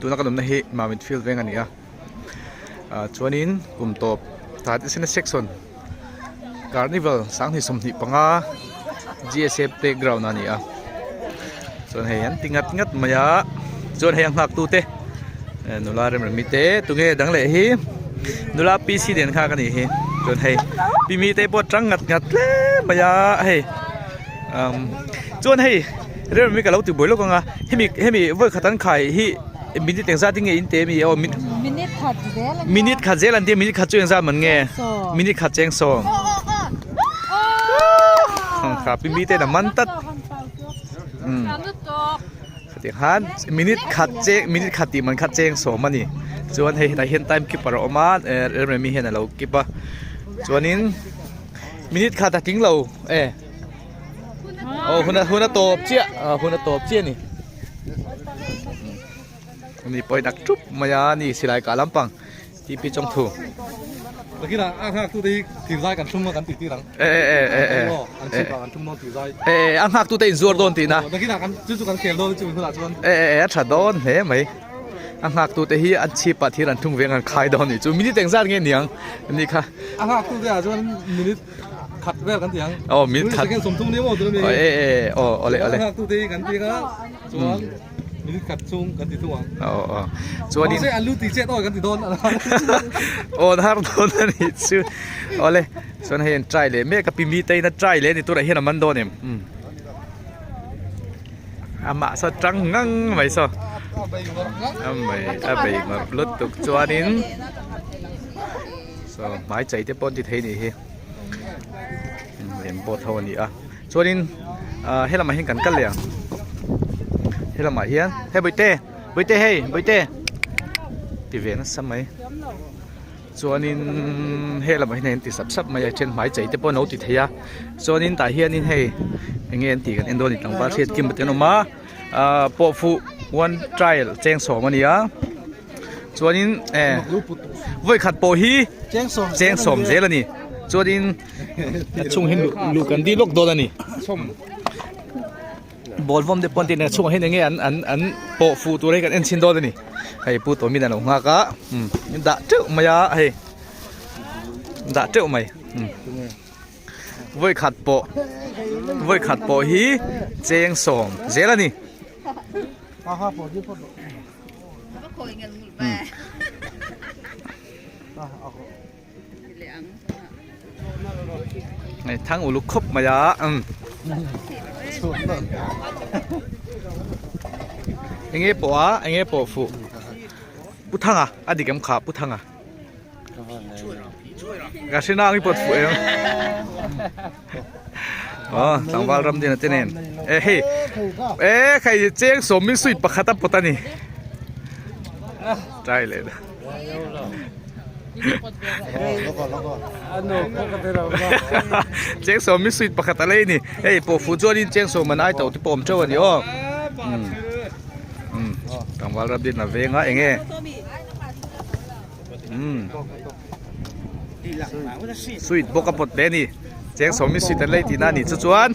Tuna kan awmna hi Mamit field veng a ni a ah chuanin kum tawp traditional section carnival 2025 G_S_A playground a ni a chuan hei an ti ngat ngat mai a chuan hei a nghak tu te nula rem rem mi te tunge dang leh hi nula P_C nen nghak a nih hi chuan hei pi mi te pawh tang ngat ngat hle mai a hei umm chuan hei rem rem hi ka lo ti buai lawk ang a hemi hemi vawi khat an khai hi minute engzat in nge in te mi aw minute khat zel an minute khat zel an tia minute khat chu engzat man nge minute khat cheng sawm kha pi mi ten a man tat umm khatiang khan minute khat cheng minute khat tih man kha cheng sawm a ni chuan hei hetah hian time keeper a awm a eh rem rem-i hian a lo keep a chuanin minute khat a tling lo e. Aw hun a hun a tawp chiah ah hun a tawp chiah a ni ani pawh hi dak thup mai a ni silai kah lampang tp chawngthu Takina a nghak tu te hi thir zai kan thum a kan tih tir ang e e e e an chhip ah kan thum dawn thir zai e e a nghak tu te in zuar dawn tihna takina kan chu chu kan khel dawn chu hunah chuan e e a tha dawn hle mai a nghak tu te hi an chhip ah thir an thung veng an khai dawn a nih chu minute engzat nge niang ani kha a nghak tu te ah chuan minute khat vel kan ti ang aw minute khat second 30 ni maw tuna mi e e aw ole ole tu te kan ti nga chuan minute khat chung kan ti thung ang aw aw chuan in se alu ti chet aw kan ti dawn aw har dawn ani chu ole chuan hei an try leh mek a pi mi te in a try leh ani turah hian a man dawn em amah saw tang ngang mai saw a mai a bei ngawrh lutuk chuanin Saw hmai chei te pawh an ti thei nih hi lem board ho a ni a chuanin ah he lamah hian kan kal leh ang he lamah hian hei bawihte bawihte hei bawihte ti ve nasa mai chuanin he lamah hian hei an ti sap sap mai a then hmai chei te pawh an lo ti thei a chuanin tah hianin hei eng nge an tih kan en dawn a ni tlangval hriat kim te an awm a ah pawh fuh one trial cheng sawm a ni a. Chuanin eh vawi khat pawh hi cheng sawm zel a ni chuanin a chhung hi luh kan dil lawk dawn a ni ball vawm te pawh an tih nen a chhungah hian eng nge an an an pawh fuh tur hi kan en chhin dawn a ni hei pu tawmin a lo nghak a umm dah teuh mai a hei dah teuh mai umm vawi khat pawh vawi khat pawh hi cheng sawm zel a ni. Hei thang uluk khawp mai a umm eng nge pawh a eng nge pawh fuh pu thanga a dik em kha pu thanga ka hre nang i pawt fuh em. Aw tlangval ram din a te nen e hei e khai cheng sawm min suit pakhat a pawt a ni try leh da cheng sawm min suit pakhat a lei ni hei pawh fuh chuanin cheng sawm an ai to te pawh awm teuh a ni aw um um tlangval ram din a veng a eng e umm sweet bawk a pawt hle a ni cheng sawmi sweet an lei tihna a nih chu chuan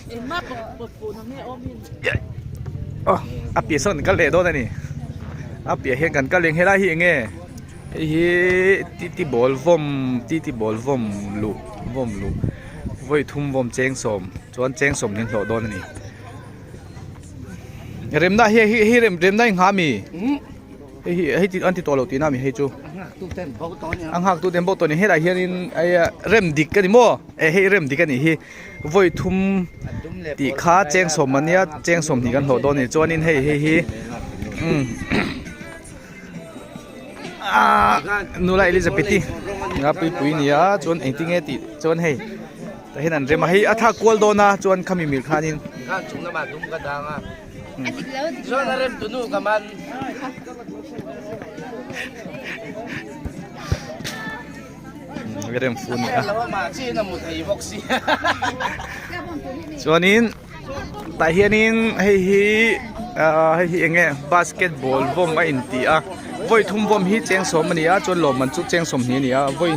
a piah sawn kan kal leh dawn a ni a piah hian kan kal leh ang helai hi eng nge hei hi titi ball vawm titi ball vawm luh vawm luh vawi thum vawm cheng sawm chuan cheng sawm an hlawh dawn a ni remna hi hei remna hi nghah a mi. Hei hi hei an ti tawh lo tihna ami hei chu a nghak tu ten bawk tawh ni helai hianin hei rem dik a ni maw eh hei rem dik a nih hi vawi thum tih kha cheng sawm a nia cheng sawm hnih kan hlawh dawn a ni chuanin hei hei hi umm ah nula Elizabeth-i nga puipui a ni a chuan engtin nge tih chuan hei tah hian an rem a hei a thlak kual dawn a chuan khami mil khanin. Rem fu ni a chuanin tah hianin hei hi ah hei hi eng nge basketball vawm a inti a vawi thum vawm hi cheng sawm a ni a chuan lawmman chu cheng sawmhnih a ni a vawi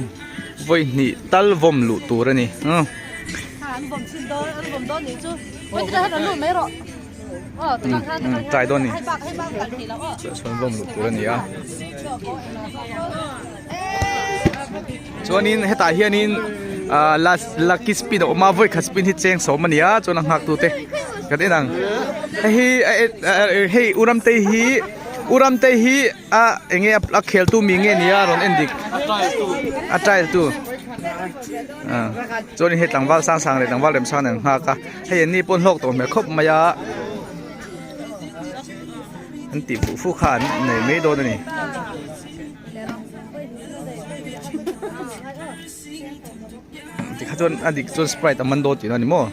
vawi hnih tal vawm luh tur a ni. Try dawn ni. Chuan vawm luh tur a ni a. Chuanin hetah hianin ah lucky spin a awm a vawi khat spin hi cheng sawm a ni a chuan a nghak tute kan en ang. Hei hi hei u Ramtei hi u Ramtei hi a eng nge a khel tu mi nge ni a rawn en dik a trial tu chuanin hei tlangval sang sang leh tlangval rem sang an nghak a hei an ni pawh an hlawk tawh hmel khawp mai a an tih fuh fuh kha an nei mai dawn a ni. Tikha chuan a dik chuan sprite a man dawn tihna a ni maw?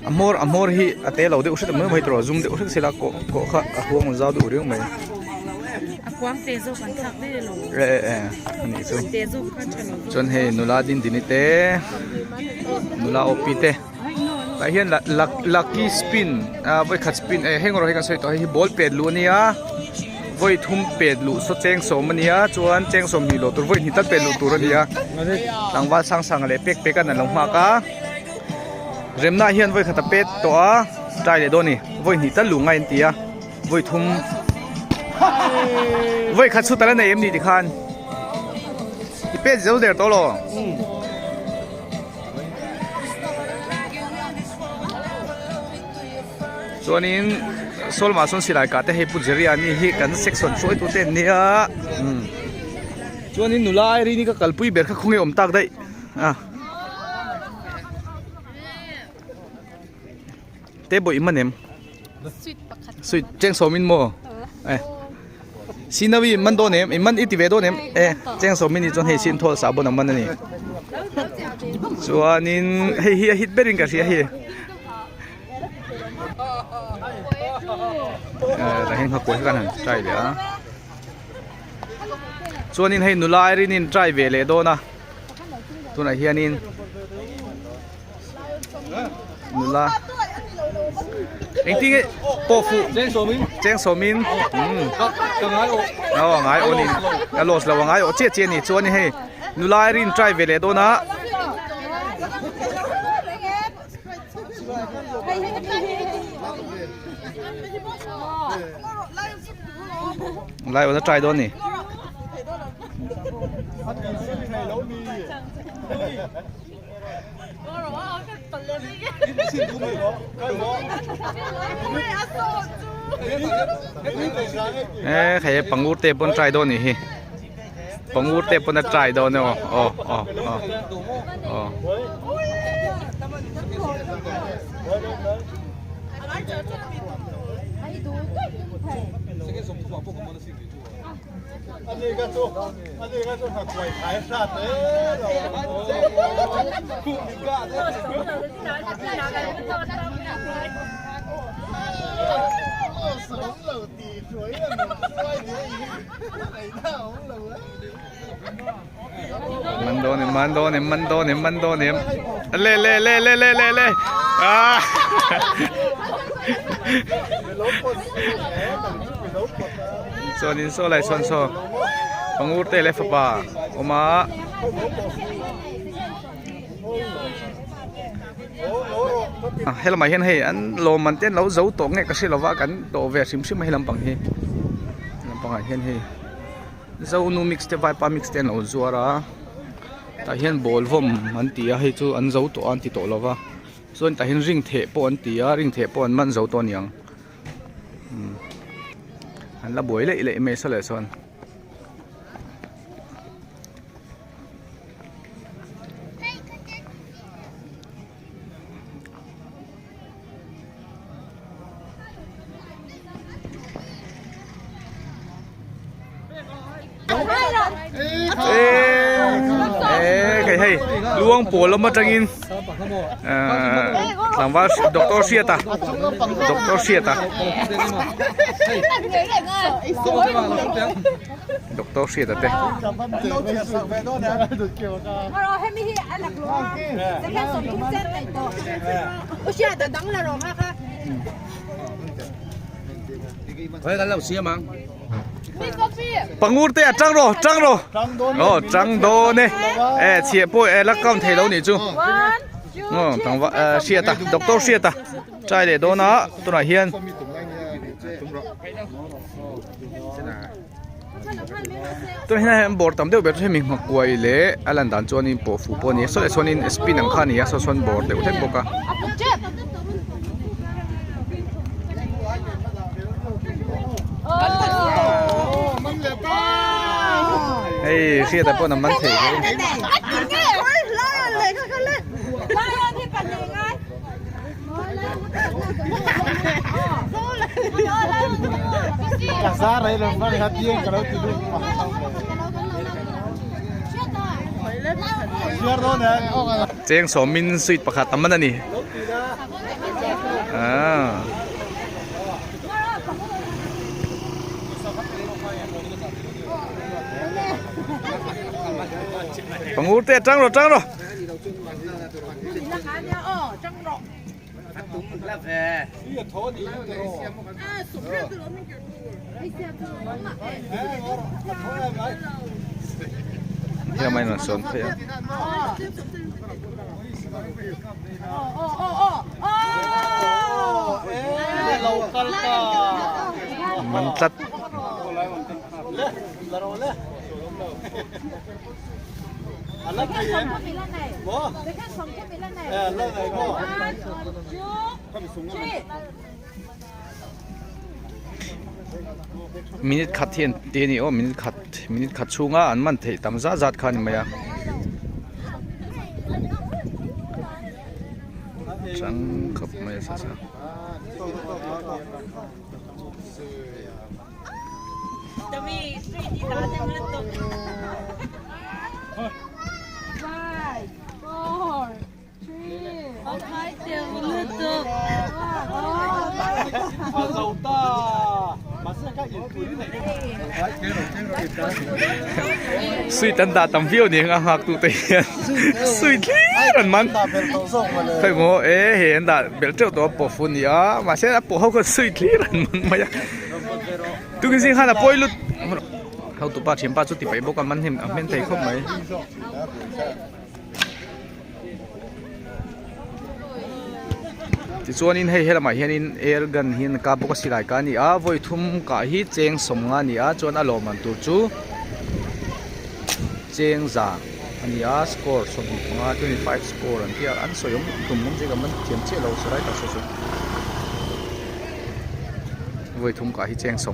A hmawr a hmawr hi a te lo deuh hret mai mai tawh a zum deuh hret sela kawh kawh kha a huang zau deuh riau mai. A kuang te zawk an thlak daih elo. E e e a nih chu. Te zawk kha tha lo. Chuan hei nula dindini te nula awpi te. Tah hian lucky spin ah vawi khat spin eh heng erawh hi kan sawi tawh hei hi ball pet luh a nia vawi thum pet luh saw cheng sawm a nia chuan cheng sawm hnih loh tur vawi hnih tal pet luh tur a nia tlangval sang sang leh pek pek an lo nghak a remna hian vawi khat a pet tawh a try leh dawn a ni vawi hnih tal luh ngai an ti a vawi thum vawi khat chu tal a nei em ni tikhan i pet zo der tawh lo. Chuanin Solma sawn silai kah te hei Pu Jeriani hi kan section hruaitu te an nia umm chuanin nula Irene-i ka kalpui ber kha khawnge awm tak daih a te bawih i man em sweet cheng sawmin maw eh Sinawi man dawn em i man i ti ve dawn em e cheng sawmin ni chuan hei sin thawl sah bawn ang man a ni chuanin hei hi a hit berin ka hria hei eh tah hian nghakuai hi kan han try leh a chuanin hei nula Irene-in try ve leh dawn a tunah hianin nula engtin nge pawh fuh cheng sawmin cheng sawmin umm ka ngai awh aw ngai awh ni a loss lo a ngai awh chiah chiah a ni chuan hei nula Irene try ve leh dawn a. Lai awh na try dawn ni. E khai pangur te pawn try dawn nih hi pangur te pawn a try dawn aw aw aw aw Man dawn em man dawn em man dawn em man dawn em le le le le le le le ah chuanin saw lai sawn saw pangur te leh fapa awm a helamah hian hei an lawmman te an lo zo tawh nge ka hre lova kan tawh ve hrim hrim a he lampang hi lampangah hian hei Zonu mix te vaipa mix te an lo zuar a tah hian ball vawm an ti a hei chu an zo tawh a an ti tawh lo va chuan tah hian ring theh pawh an ti a ring theh pawh an man zo tawh a niang umm an la buai leih leih mai saw leh sawn. Hei luang pawl lam atangin tlangval doctor hriata doctor hriata doctor hriata te. Pangur te a tang rawh tang rawh aw tang dawn e eh chhiah pawh eh la count thei lo nih chu. Aw tlangva eh Hriata doctor Hriata try leh dawn a tunah hian tunah hian an bawr tam deuh ber chu hemi nghakuai leh a lan dan chuanin pawh fuh pawh a ni a saw leh sawn in spin ang kha a ni a saw sawn bawr deuh hlek bawk a. Hei Hriata pawh a man thei hle. Cheng sawmin sweet pakhat a man a ni. Ah. Pangur te tang ro tang ro. Hiam a inrawn sawn phei a. Man tlat. Minute khat hi an ti a ni aw minute khat minute khat chhunga an man theih tam zat zat kha a ni mai a chang khawp mai a sasa. Sweet an dah tam viau ni ang a nghak tu te hian sweet hlir an man khawi maw e hei an dah belh teuh tawh a pawh fu a ni a mahse a pawh ho khan sweet hlir an man mai a tukin zing khan a pawi lut hotupa thianpa chu ti paih bawk a man hnem a hmen thei khawp mai. Tichuanin hei helamah hianin air gun hi an kap bawk a silai kah a ni a vawi thum kah hi cheng sawmnga a ni a chuan a lawmman tur chu cheng za a ni a score 25 25 score an tih a an sawi awm tum awm zek a man thiam chiah lo sawi lai tak saw chu vawi thum kah hi cheng 50.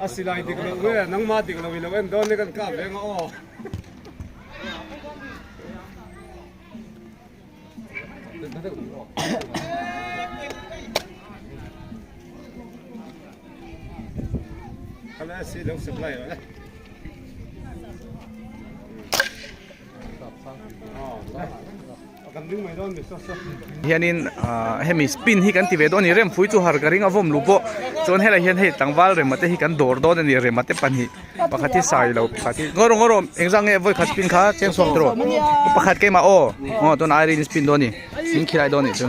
A silai dik loh nge nangmah dik lo i lo en dawn ni kan kap ve nga aw. Hianin ah hemi spin hi kan ti ve dawn a ni rem fui chu har ka ring a vawm luh pawh chuan helai hian hei tlangval rema te hi kan dawr dawn a ni rema te pahnih pakhat hi sai lo pakhat hi ngaw rawh ngaw rawh engzah nge vawi khat spin kha cheng chhuak tawh rawh pakhat keimah aw aw chuan Irene spin dawn a ni min khilai dawn a nih chu.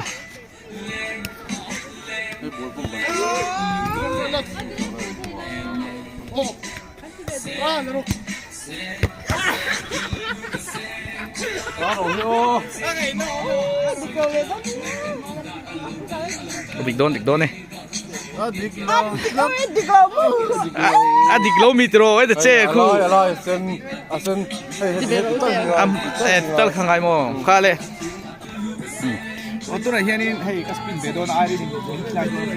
Dik dawn dik dawn e. A dik lo mi tiraw e ta che khu. Tal kha ngai maw kha le. Aw tunah hianin hei ka spin ve dawn a Irene in min thlai dawn a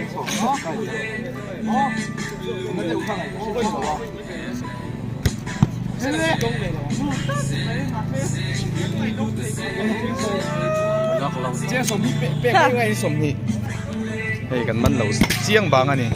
cheng 20 pek pek ngai 20 hei kan man lo chiang bang a ni.